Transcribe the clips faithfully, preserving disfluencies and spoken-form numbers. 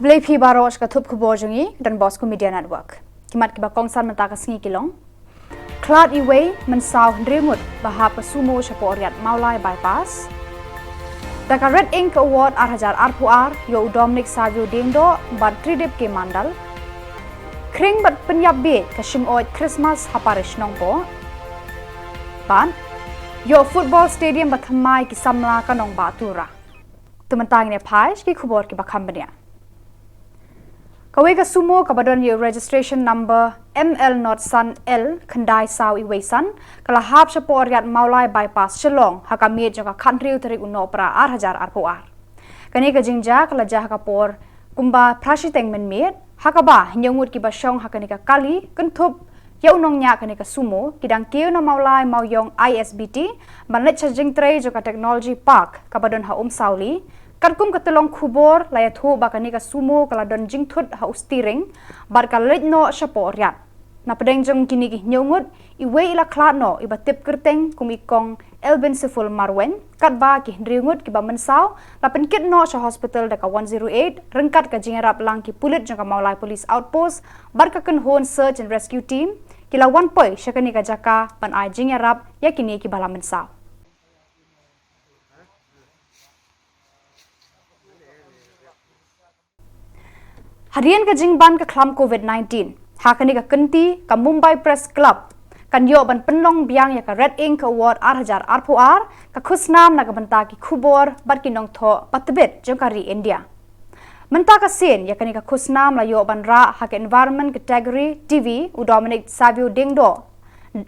Khublei phi baroh sha ka thup khubor jong ngi Don Bosco Media Network. Ki mat kiba kongsan mynta ka sngi ki long: Khlad iwei, mynsaw hynriew ngut ba hap ka sumo shapoh Riat Mawlai Bypass. Da ka Red Ink Award ar hajar arphew ar ïoh u Dominic Savio Diengdoh bad Tridip K Mandal. Khring bad pynïap bieit ka shingoid Christmas ha Parish Nongpoh. Bad ïoh football stadium ba thymmai ki samla ka nongbah Tura. To mynta ngin ïa phai sha ki khubor kiba kham bniah. Kawei ka sumo kaba don ïa u registration number M L not san L khyndai saw iwei san ka la hap shapoh Riat Mawlai Bypass Shillong ha ka miet jong ka khathynriew tarik u Nohprah ar hajar arphew ar. Kane ka jingjia ka la jia ha ka por kumba phra shiteng mynmiet, ha kaba hynñiew ngut kiba shong ha kane ka kali kynthup ïa u nongñiah kane ka sumo ki dang kiew na Mawlai Mawiong I S B T ban leit sha jingtrei jong ka Technology Park kaba don ha Umsawli. Katkum ka tyllong khubor la ïathuh ba kane ka sumo ka la don jingthut ha u steering bad ka la leit noh shapoh Riat. Na pdeng jong kine ki hynñiew ngut, iwei i la khlad noh iba tip kyrteng kum i Kong Elbin Siful Marwein, katba ki hynriew ngut kiba mynsaw la pynkit noh sha hospital da ka one zero eight ryngkat ka jingïarap lang ki pulit jong ka Mawlai Police Outpost bad ka kynhun Search and Rescue Team ki la wan poi sha kane ka jaka ban ai jingïarap ïa kine kiba la mynsaw. Hadien ka jingban ka khlam covid nineteen, ha kane ka kynti ka Mumbai Press Club kan ïoh ban pynlong biang ïa ka Red Ink Award ar hajar arphew ar, ka khusnam na ka bynta ki khubor bad ki nongthoh ba tbit jong ka ri India. Mynta ka sien ïa kane ka khusnam la ïoh ban rah ha ka environment category T V u Dominic Savio Diengdoh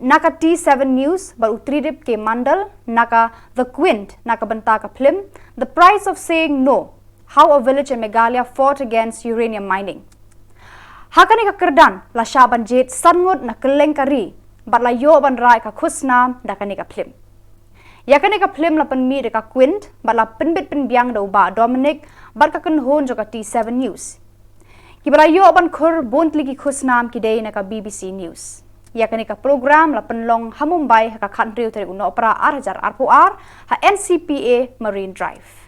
na ka T seven News bad u Tridip K Mandal na ka The Quint na ka bynta ka phlim The Price of Saying No: How a Village in Meghalaya Fought Against Uranium Mining. Ha kane ka kyrdan la shah ban jied san ngut na kylleng ka ri bad la ïoh ban rah ïa ka khusnam da kane ka phlim. Ïa kane ka phlim la pynmih da ka Quint bad la pynbit pynbiang da u Bah Dominic bad ka kynhun jong ka T seven News. Kiba la ïoh ban khur bun tylli ki khusnam ki dei na ka B B C News. Ïa kane ka program la pynlong ha Mumbai ha ka khathynriew tarik u Nohprah ar hajar arphew ar ha N C P A Marine Drive.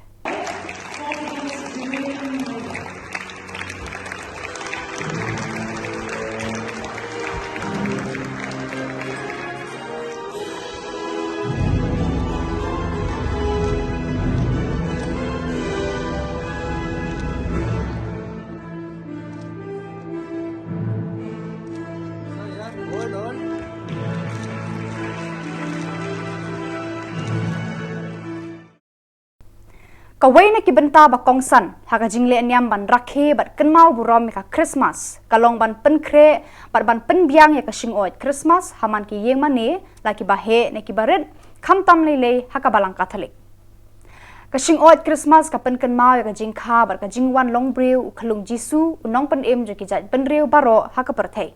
Kawei na ki bynta ba kongsan ha ka jingleh niam ban rakhe bad kynmaw burom ïa ka Christmas ka long ban pynkhreh bad ban pynbiang ïa ka shingoid Christmas ha man ki ïingmane, la kiba heh ne kiba rit, khamtam lei lei ha ka Balang Katholik. Ka shingoid Christmas ka pynkynmaw ïa ka jingkha bad ka jingwan long briew u khyllung Jisu, u nongpynim jong ki jaitbynriew baroh ha ka pyrthei.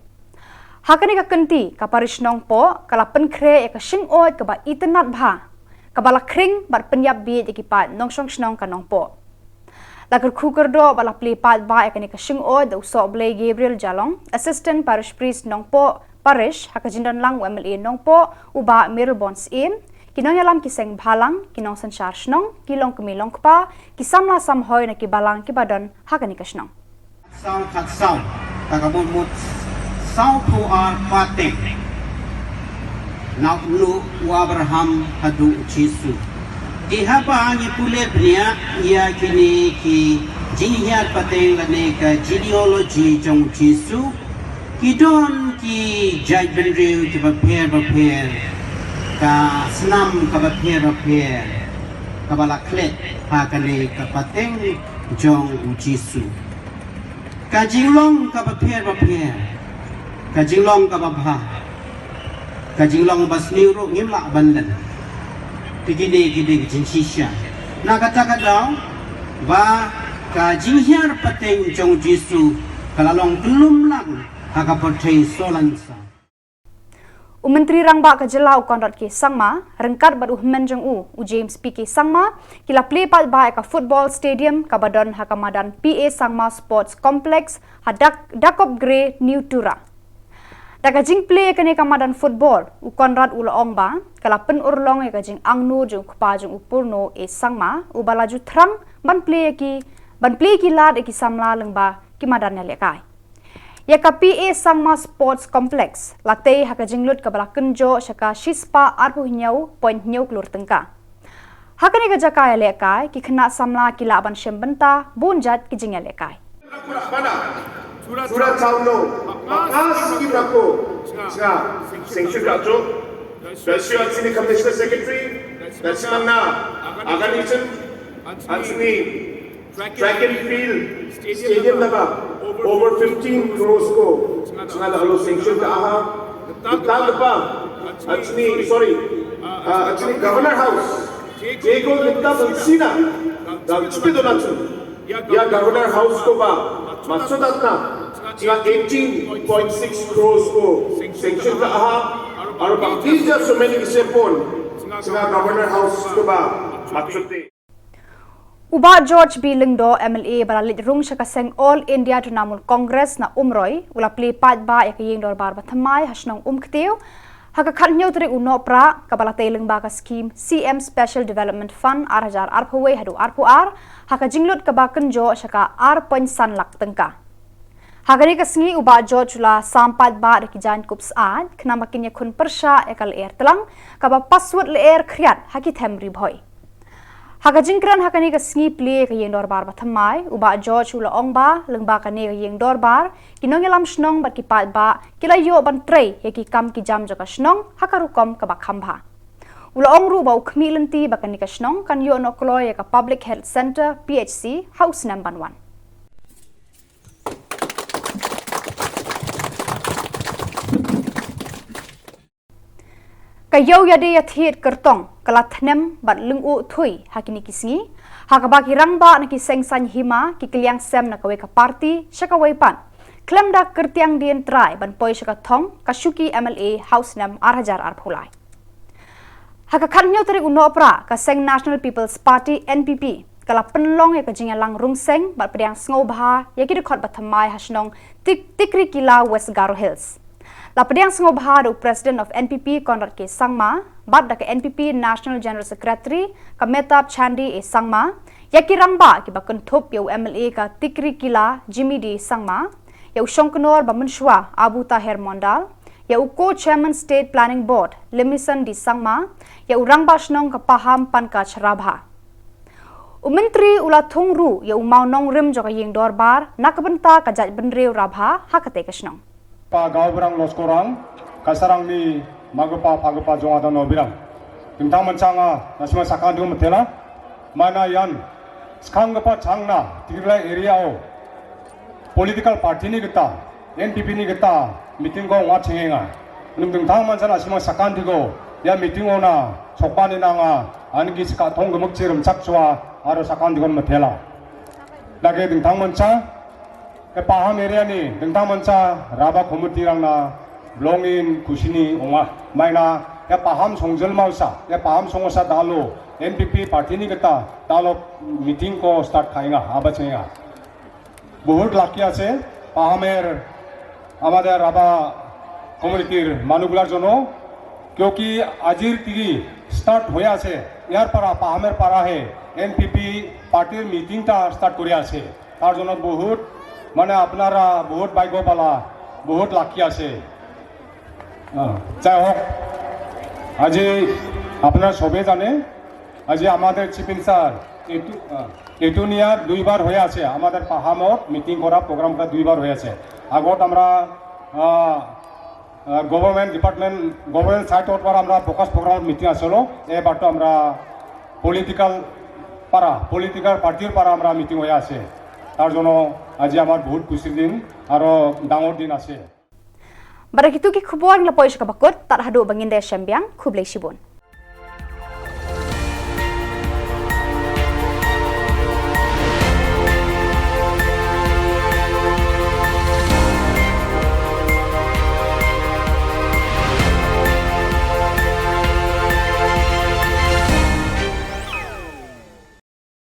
Ha kane ka kynti ka Parish Nongpoh ka la pynkhreh ïa ka shingoid kaba itynnad bha, kaba la khring bad pynïap bieit ïa ki paid nongshong shnong ka Nongpoh. La kyrkhu kyrdoh bad la plie paidbah ïa kane ka shingoid da u Sohblei Gabriel Jalong, Assistant Parish Priest Nongpoh Parish, ha ka jingdon lang u M L A Nongpoh u Bah Mayralborn Syiem, ki nongïalam ki seng bhalang, ki nongsynshar shnong, ki longkmie longkpa, ki samla samhoi na ki balang kiba don ha kane ka shnong. Saw khatsaw, ta ka mut mut saw phew ar pateng. Na u Abraham haduh u Jisu. Te haba ngi pule bniah ïa kine ki jinghiar pateng lane ka genealogy jong u Jisu, ki don ki jaitbynriew kiba pher ba pher, ka snam kaba pher ba pher, kaba la klet ha kane ka pateng jong u Jisu. Ka jinglong kaba pher ba pher, ka jinglong kaba bha, ka jinglong ba sniew ruh ngim lah ban len. Te kine ki dei ki jingshisha. Na kata ka daw ba ka jinghiar pateng jong u Jisu ka la long kyllum lang ha ka pyrthei sohlan saw. U Myntri Rangbah ka jylla u Conrad K Sangma ryngkat bad u hynmen jong u, u James P K Sangma, ki la plie paidbah ïa ka football stadium kaba don ha ka madan P A Sangma Sports Complex ha Dak-, Dakop Grey, New Tura. Da ka jingplie ïa kane ka madan football, u Conrad u la ong ba ka la pynurlong ïa ka jingangnud jong u kpa jong u Purno A Sangma uba la ju thrang ban plie ïa ki ban plie ki lad ïa ki samla lyngba ki madan ïalehkai. Ïa ka P A Sangma Sports Complex la tei ha ka jinglut kaba la kynjoh sha ka shispah arphew hynñiew point hynñiew klur tyngka. Ha kane ka jaka ïalehkai, ki khynnah samla ki lah ban shem bynta bun jait ki jingïalehkai. Chura chawlo, makas ki brako, chunga, sengshur ka chok, da shu atsini commissioner secretary, da shu mangna, agan ichun, atsini track and field stadium laba over fifteen crores ko chunga da alo sanction ka aha. Tang pa, atsini, sorry, uh, atsini Governor House, Jeko Nita Bensina, da chipe do nachu. Ya Governor House ko ba macho datna, chunga eighteen point six crores ko sanction ka aha. Aro ba tija so many ki sepon, chunga Governor House ko ba macho te. U Bah George B Lyngdoh, M L A ba la leit rung sha ka seng All India Trinamool Congress na Umroi, u la plie paidbah ïa ka ïing dorbar ba thymmai ha shnong Umkhtiew ha ka khathynñiew tarik u Nohprah, kaba la tei lyngba ka skhim C M Special Development Fund ar hajar arphew wei haduh arphew ar, ha ka jinglut kaba kynjoh sha ka ar point san lak tyngka. Ha kane ka sngi u Bah George u la sam paidbah da ki jaiñkup syaid, khnang ba kin ïakhun pyrshah ïa ka lyer tlang kaba paswut lyer khriat ha ki them Ri Bhoi. Ha ka jingkren ha kane ka sngi plie ka ïing dorbar ba thymmai, u Bah George u la ong ba lyngba kane ka ïing dorbar, ki nongïalam shnong bad ki paidbah ki la ïoh ban trei ïa ki kam ki jam jong ka shnong ha ka rukom kaba kham bha. U la ong ruh ba u khmih lynti ba kane ka shnong kan ïoh noh kloi ïa ka Public Health Centre, P H C, ha u snem ban wan. Ka ïew ïadie ïathied kyrtong ka la thnem bad lyngngoh thui ha kine ki sngi, ha kaba ki rangbah na ki seng saiñ hima ki kylliang sem na kawei ka party sha kawei pat, khlem da kyrtiang dien trai ban poi sha ka thong ka shuki M L A ha u snem ar hajar arphew lai. Ha ka khathynñiew tarik u Nohprah, ka seng National People's Party, N P P, ka la pynlong ïa ka jingïalang rung seng bad pdiang sngewbha ïa ki dkhot ba thymmai ha shnong Tik-, Tikrikilla, West Garo Hills. La pdiang sngewbha da u President of N P P, Conrad K Sangma, bad da ka N P P National General Secretary, ka Mehtab Chandi A Sangma, ïa ki rangbah kiba kynthup ïa u M L A ka Tikrikilla, Jimmy D Sangma, ïa u Shongknor ba mynshuwa, Abu Taher Mondal, ïa u Co-Chairman State Planning Board, Limison D Sangma, ïa u Rangbah Shnong ka Paham Pankaj Rabha. U Myntri u la thung ruh ïa u mawnongrim jong ka ïing dorbar na ka bynta ka jaitbynriew Rabha ha katei ka shnong. Pa Gaobrang Loskorang, Kaisarangni Magapa Phagapa Jongada Nobirang. Dingtang manchanga, na sima sakan dum tela, mana yan, skang gapa changna, tigla area o, political party ni kita, N P P ni kita, meeting ko ngat chengenga. Nung dingtang manchana sima sakan digo, ya meeting ona, sokpa ni nanga, angi sika thong gemuk chirum chak chua, aro sakan digon matela. Lagi dingtang mancha, Ke Paham area ni, dingtang mancha, Rabha committee rangna, belongin, kusini, onga, maina, ke Paham songjel mausa, ke Paham songosa dalo, N P P party ni kita, dalo meeting ko start khainga, aba chenga. Bahut lucky ase, Pahamer, amade Rabha community-r manugular jono, kyonki ajir tigi start hoya ase, yar para, Pahamer para he, N P P party-r meeting ta start kore ase. তার জন্য বহুত, মানে, আপনারা বহুত ভাগ্যবালা, বহুত লাকি আছে। আহ, যাই হোক, আজি আপনারা সবে জানে, আজি আমাদের চিফ মিনিস্টার এটু-, আহ, এটুনিয়া দুইবার হয়ে আছে, আমাদের পাহামত মিটিং করা, প্রোগ্রাম করা দুইবার হয়েছে। আগত আমরা, আহ, আহ, গভর্নমেন্ট ডিপার্টমেন্ট, গভর্নমেন্ট সাইটর পর আমরা ফোকাস প্রোগ্রাম মিটিং আসলো, এবার তো আমরা পলিটিক্যাল পারা, পলিটিক্যাল পার্টির পারা আমরা মিটিং হয়ে আছে। তার জন্য আজ আমার বহুত খুশির দিন, আরো ডাঙর দিন আছে। Bad da kitu ki khubor ngi la poi sha kaba kut, tad haduh ba ngin da ïashem biang, khublei shibun.